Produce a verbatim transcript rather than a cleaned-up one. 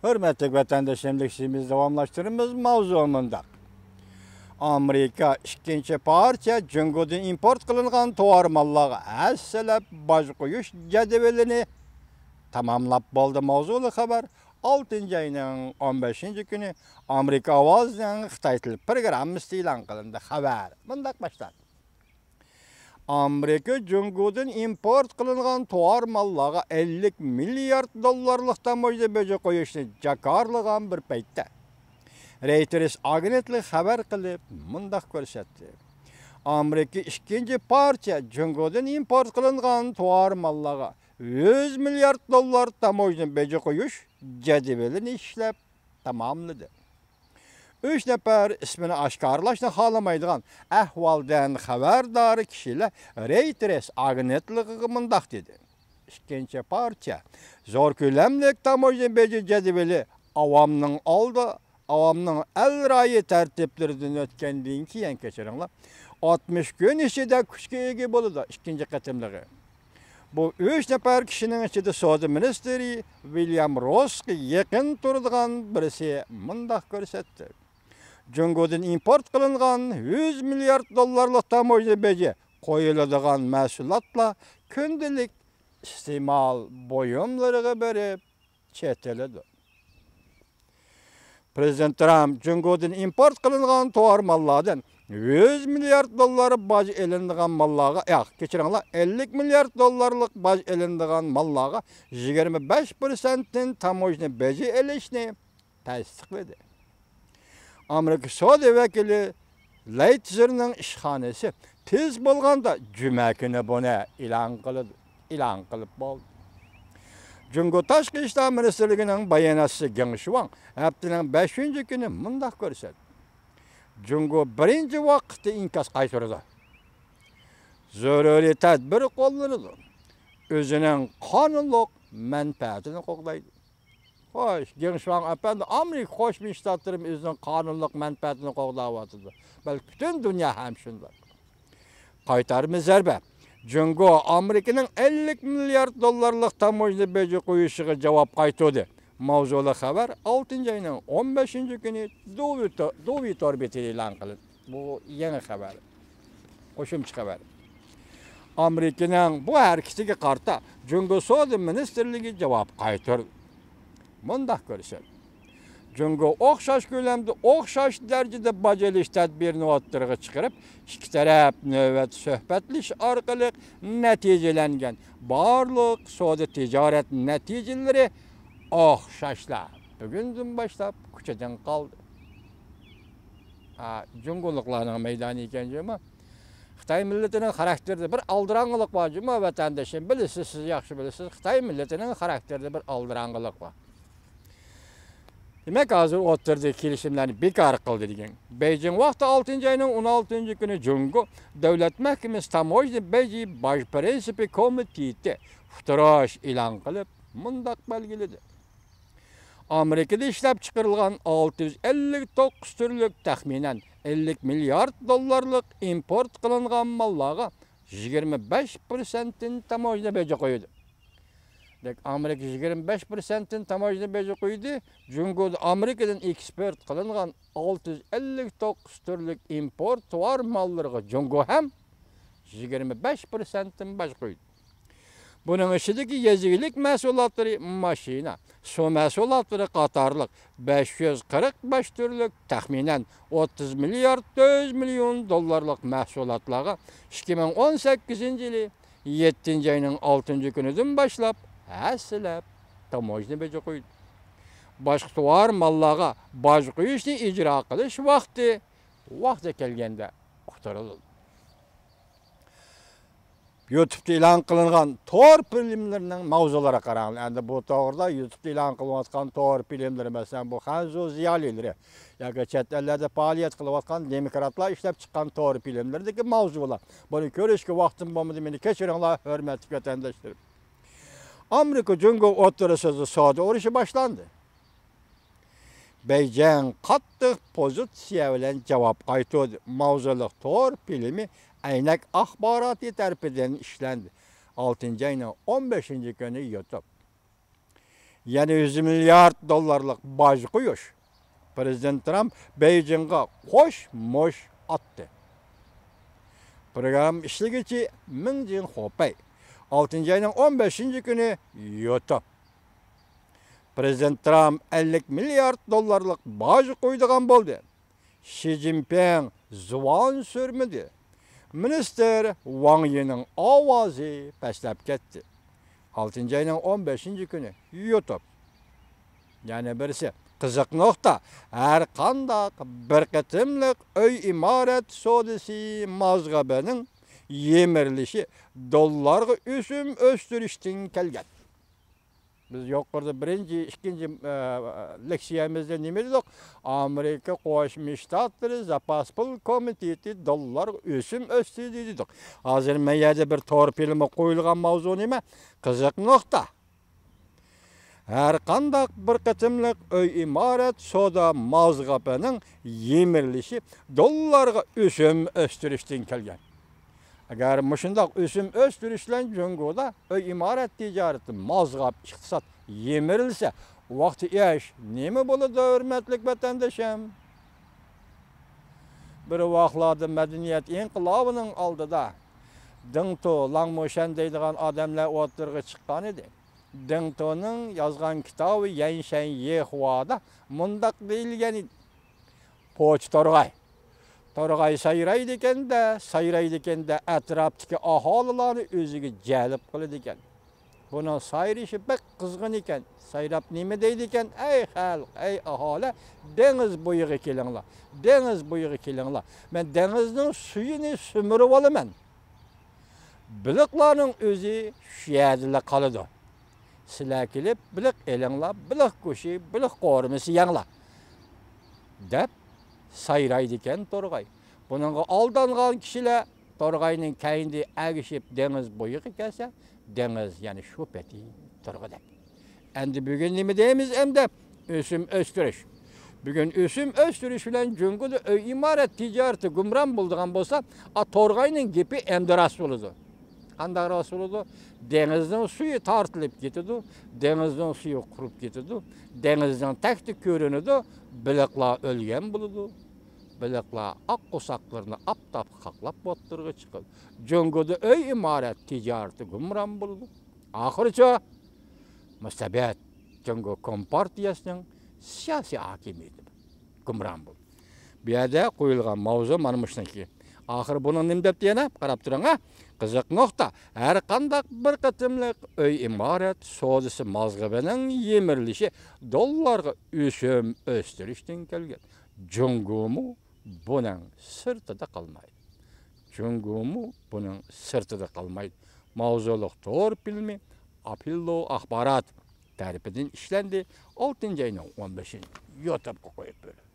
ھۆرمەتلىك ۋەتەنداشلىرىم، لېكسىيىمىزنى داۋاملاشتۇرىمىز. ماۋزۇ مۇنداق. ئامېرىكا ئىككىنچى پارتىيە جۇڭگودىن ئىمپورت قىلىنغان تاۋار ماللارغا ھەسسىلەپ باج قويۇش جەدۋىلىنى تاماملاپ بولدى. ماۋزۇلۇق خەۋەر ئالتىنچى ئاينىڭ ئون بەشىنچى كۈنى ئامېرىكا ئاۋازىنىڭ خىتاي تىل پروگراممىسىدا ئېلان قىلىندى. خەۋەر مۇنداق باشلاندى. ئامېرىكا جۇڭگودىن ئىمپورت قىلىنغان تاۋار ماللارغا ئەللىك مىليارد دوللارلىق تاموژنا بېجى قويۇشنى جاكارلىغان بىر پەيتتە، رېيتېرس ئاگېنتلىقى خەۋەر قىلىپ، مۇنداق كۆرسەتتى. ئامېرىكا ئىككىنچى پارتىيە جۇڭگودىن ئىمپورت قىلىنغان تاۋار ماللارغا يۈز مىليارد دوللار تاموژنا بېجى قويۇش جەدۋىلىنى ئىشلەپ تاماملىدى. ئۈچ نەپەر ئىسمىنى ئاشكارىلاشنى خالىمايدىغان ئەھۋالدىن خەۋەردار كىشىلەر رېيتېرس ئاگېنتلىقىغا مۇنداق دېدى: ئىككىنچى پارتىيە زور كۆلەملىك تاموژنا بېجى جەدۋىلى ئاۋامنىڭ ئالدى، ئاۋامنىڭ ئەل رايى تەرتىپلىرىدىن ئۆتكەندىن كېيىن، كەچۈرۈڭلار، ئاتمىش كۈن ئىچىدە كۈچكە ئىگە بولىدۇ. ئىككىنچى قېتىملىقى. بۇ ئۈچ نەپەر كىشىنىڭ ئىچىدە سودا مىنىستىرى ۋىليام روسقا يېقىن تۇرىدىغان بىرسى مۇنداق كۆرسەتتى: جۇڭگودىن ئىمپورت قىلىنغان يۈز مىليارد دوللارلىق تاموژنا بېجى قويۇلىدىغان مەھسۇلاتلار كۈندىلىك ئىستېمال بۇيۇملىرىغا بېرىپ چېتىلىدۇ. پرېزىدېنت ترامپ جۇڭگودىن ئىمپورت قىلىنغان تاۋار ماللاردىن يۈز مىليارد دوللار باج ئېلىنىدىغان ماللارغا، ياق، كەچۈرۈڭلار، ئەللىك مىليارد دوللارلىق باج ئېلىنىدىغان ماللارغا يىگىرمە بەش پىرسەنتتىن تاموژنا بېجى ئېلىشنى تەستىقلىدى. ئامېرىكا سودا ۋەكىلى لەيتزېرنىڭ ئىشخانىسى تېز بولغاندا جۈمە كۈنى بۇنى ئېلان قىلىدۇ، ئېلان قىلىپ بولدى. جۇڭگو تاشقى ئىشلار مىنىستىرلىكىنىڭ باياناتچىسى گېڭ شۇاڭ ھەپتىنىڭ بەشىنچى كۈنى مۇنداق كۆرسەتتى: جۇڭگو بىرىنچى ۋاقىتتا ئىنكاس قايتۇرىدۇ، زۆرۈرىي تەدبىر قوللىنىدۇ، ئۆزىنىڭ قانۇنلۇق مەنپەئەتىنى قوغدايدۇ. خوش، گېڭ شۇاڭ ئەپەندى، ئامېرىكا قوشما شتاتلىرىمۇ ئۆزىنىڭ قانۇنلۇق مەنپەئەتىنى قوغداۋاتىدۇ. بەلكى پۈتۈن دۇنيا ھەم شۇنداق. قايتارما زەربە. جۇڭگو ئامېرىكىنىڭ ئەللىك مىليارد دوللارلىق تاموژنا بېجى قويۇشىغا جاۋاب قايتۇردى. ماۋزۇلۇق خەۋەر ئالتىنچى ئاينىڭ ئون بەشىنچى كۈنى دوۋي تو-، دوۋي تور بېتىدە ئېلان قىلىندى. بۇ يېڭى خەۋەر. قوشۇمچە خەۋەر. ئامېرىكىنىڭ بۇ ھەرىكىتىگە قارىتا جۇڭگو سودا مىنىستىرلىكى جاۋاب قايتۇردى. مۇنداق كۆرسەتتى: جۇڭگو ئوخشاش كۆلەمدە، ئوخشاش دەرىجىدە باج ئېلىش تەدبىرىنى ئوتتۇرىغا چىقىرىپ، ئىككى تەرەپ نۆۋەت سۆھبەتلىشىش ئارقىلىق نەتىجىلەنگەن بارلىق سودا تىجارەت نەتىجىلىرى ئوخشاشلا بۈگۈندىن باشلاپ كۈچىدىن قالدى. ھا، جۇڭگولۇقلارنىڭ مەيدانى ئىكەن جۇمۇ. خىتاي مىللىتىنىڭ خاراكتېرىدا بىر ئالدىراڭغۇلۇق بار جۇمۇ، ۋەتەندىشىم، بىلىسىز، سىز ياخشى بىلىسىز، خىتاي مىللىتىنىڭ خاراكتېرىدا بىر ئالدىراڭغۇلۇق بار. دېمەك، ھازىر ئوتتۇرىدىكى كېلىشىملەرنى بىكار قىلدى دېگەن. بېيجىڭ ۋاقتى ئالتىنچى ئاينىڭ ئون ئالتىنچى كۈنى جۇڭگو دۆلەت مەھكىمىسى تاموژنا بېجى باج پىرىنسىپى كومىتېتى ئۇقتۇرۇش ئېلان قىلىپ، مۇنداق بەلگىلىدى: ئامېرىكىدا ئىشلەپچىقىرىلغان ئالتە يۈز ئەللىك توققۇز تۈرلۈك تەخمىنەن ئەللىك مىليارد دوللارلىق ئىمپورت قىلىنغان ماللارغا يىگىرمە بەش پىرسەنتتىن تاموژنا بېجى قويىدۇ. دېمەك، ئامېرىكا يىگىرمە بەش پىرسەنتتىن تاموژنا بېجى قويدى. جۇڭگو ئامېرىكىدىن ئېكسپورت قىلىنغان ئالتە يۈز ئەللىك توققۇز تۈرلۈك ئىمپورت تاۋار ماللىرىغا جۇڭگو ھەم يىگىرمە بەش پىرسەنتتىن باج قويدى. بۇنىڭ ئىچىدىكى يېزا ئىگىلىك مەھسۇلاتلىرى، ماشىنا، سۇ مەھسۇلاتلىرى قاتارلىق بەش يۈز قىرىق بەش تۈرلۈك تەخمىنەن ئوتتۇز مىليارد تۆت يۈز مىليون دوللارلىق مەھسۇلاتلارغا ئىككى مىڭ ئون سەككىزىنچى يىلى يەتتىنچى ئاينىڭ ئالتىنچى كۈنىدىن باشلاپ ھەسسىلەپ تاموژنا بېجى قويدى. باشقا تاۋار ماللارغا باج قويۇشنى ئىجرا قىلىش ۋاقتى، ۋاقتى كەلگەندە ئۇقتۇرۇلىدۇ. يۇتۇبتا ئېلان قىلىنغان تور فىلىملىرىنىڭ ماۋزۇلىرىغا قاراڭلار. ئەمدى بۇ توغرىدا يۇتۇبتا ئېلان قىلىنىۋاتقان تور فىلىملىرى، مەسىلەن، بۇ خەنزۇ زىيالىيلىرى ياكى چەت ئەللەردە پائالىيەت قىلىۋاتقان دېموكراتلار ئىشلەپ چىققان تور فىلىملىرىدىكى ماۋزۇلار. بۇنى كۆرۈشكە ۋاقتىم بولمىدى، مېنى كەچۈرۈڭلار، ھۆرمەتلىك ۋەتەنداشلىرىم. ئامېرىكا جۇڭگو ئوتتۇرىسىدا سودا ئۇرۇشى باشلاندى. بېيجىڭ قاتتىق پوزىتسىيە بىلەن جاۋاب قايتۇردى. ماۋزۇلۇق تور فىلىمى ئەينەك ئاخباراتى تەرىپىدىن ئىشلەندى. ئالتىنچى ئاينىڭ ئون بەشىنچى كۈنى يۇتۇب. يەنە يۈز مىليارد دوللارلىق باج قويۇش. پرېزىدېنت ترامپ بېيجىڭغا قوش موش ئاتتى. پروگرامما ئىشلىگۈچى مىڭ جىن خوپەي. ئالتىنچى ئاينىڭ ئون بەشىنچى كۈنى يوتۇپ. پرېزىدېنت ترامپ ئەللىك مىليارد دوللارلىق باج قويىدىغان بولدى. شى جىنپىڭ زۇۋان سۈرمىدى. مىنىستىر ۋاڭ يىنىڭ ئاۋازى پەسلەپ كەتتى. ئالتىنچى ئاينىڭ ئون بەشىنچى كۈنى يوتۇپ. يەنە بىرسى، قىزىق نۇقتا، ھەر قانداق بىر قېتىملىق ئۆي ئىمارەت سودىسى مازغىپىنىڭ يىمىرىلىشى دوللارغا ئۆسۈم ئۆستۈرۈشتىن كەلگەن. بىز يۇقىرىدا بىرىنچى، ئىككىنچى، ئە، لېكسىيەمىزدە نېمە دېدۇق؟ ئامېرىكا قوشما شتاتلىرى زاپاس پۇل كومىتېتى دوللارغا ئۆسۈم ئۆستۈردى دېدۇق. ھازىر مەن يەردە بىر تور پىلىمى قويۇلغان ماۋزۇ نېمە؟ قىزىق نۇقتا. ھەر قانداق بىر قېتىملىق ئۆي ئىمارەت سودا مازغىپىنىڭ يىمىرىلىشى دوللارغا ئۆسۈم ئۆستۈرۈشتىن كەلگەن. ئەگەر مۇشۇنداق ئۆسۈم ئۆستۈرۈش بىلەن جۇڭگودا ئۆي ئىمارەت تىجارىتى مازغاپ، ئىقتىساد يىمىرىلسە، ۋاقتى ئىش نېمە بولىدۇ، ھۆرمەتلىك ۋەتەندىشىم؟ بىر ۋاقىتلاردا مەدەنىيەت ئىنقىلابىنىڭ ئالدىدا دېڭتو، لاڭمۇشەن دەيدىغان ئادەملەر ئوتتۇرىغا چىققان ئىدى. دېڭتونىڭ يازغان كىتابى يەنشەن يېخۇادا مۇنداق دېيىلگەن ئىدى: پوچى تورغاي، تورغاي سايرايدىكەن-دە، سايرايدىكەن-دە، ئەتراپتىكى ئاھالىلارنى ئۆزىگە جەلپ قىلىدىكەن. بۇنىڭ سايرىشى بەك قىزغىن ئىكەن. سايراپ نېمە دەيدىكەن؟ ئەي خەلق، ئەي ئاھالە، دېڭىز بويىغا كېلىڭلار، دېڭىز بويىغا كېلىڭلار، مەن دېڭىزنىڭ سۈيىنى سۈمۈرۈۋالىمەن. بېلىقلارنىڭ ئۆزى شۇ يەردىلا قالىدۇ. سىلەر كېلىپ بېلىق ئېلىڭلار، بېلىق گۆشى، بېلىق قورۇمىسى يەڭلار، دەپ سايرايدىكەن تورغاي. بۇنىڭغا ئالدانغان كىشىلەر تورغاينىڭ كەينىدە ئەگىشىپ دېڭىز بويىغا كەلسە، دېڭىز يەنە شۇ پېتى تۇرغۇدەك. ئەمدى بۈگۈن نېمە دەيمىز ئەمدى؟ ئۆسۈم ئۆستۈرۈش. بۈگۈن ئۆسۈم ئۆستۈرۈش بىلەن جۇڭگودا ئۆي ئىمارەت تىجارىتى گۇمران بولىدىغان بولسا، ئا، تورغاينىڭ گېپى ئەمدى راست بولىدۇ. قانداق راست بولىدۇ؟ دېڭىزنىڭ سۈيى تارتىلىپ كېتىدۇ، دېڭىزنىڭ سۈيى قۇرۇپ كېتىدۇ، دېڭىزنىڭ تەكتى كۆرۈنىدۇ، بېلىقلار ئۆلگەن بولىدۇ. بېلىقلار ئاق قورساقلىرىنى ئاپتاپقا قاقلاپ ئوتتۇرىغا چىقىدۇ. جۇڭگودا ئۆي ئىمارەت تىجارىتى گۇمران بولىدۇ. ئاخىرىچۇ؟ مۇستەبىت جۇڭگو كومپارتىيەسىنىڭ سىياسىي ھاكىمىيىتى گۇمران بولدى. بۇ يەردە قويۇلغان ماۋزۇ مانا مۇشۇنىڭكى. ئاخىرى بۇنىڭ نېمە دەپتۇ يەنە؟ قاراپ تۇرۇڭ ھە. قىزىق نۇقتا. ھەر قانداق بىر قېتىملىق ئۆي ئىمارەت سودىسى مازغىپىنىڭ يىمىرىلىشى دوللارغا ئۆسۈم ئۆستۈرۈشتىن كەلگەن. جۇڭگومۇ بۇنىڭ سىرتىدا قالمايدۇ. جۇڭگومۇ بۇنىڭ سىرتىدا قالمايدۇ. ماۋزۇلۇق تور فىلىمى ئاپوللو ئاخبارات تەرىپىدىن ئىشلەندى. ئالتىنچى ئاينىڭ ئون بەشىنچى يوتۇبقا قويۇپ بېرىلدى.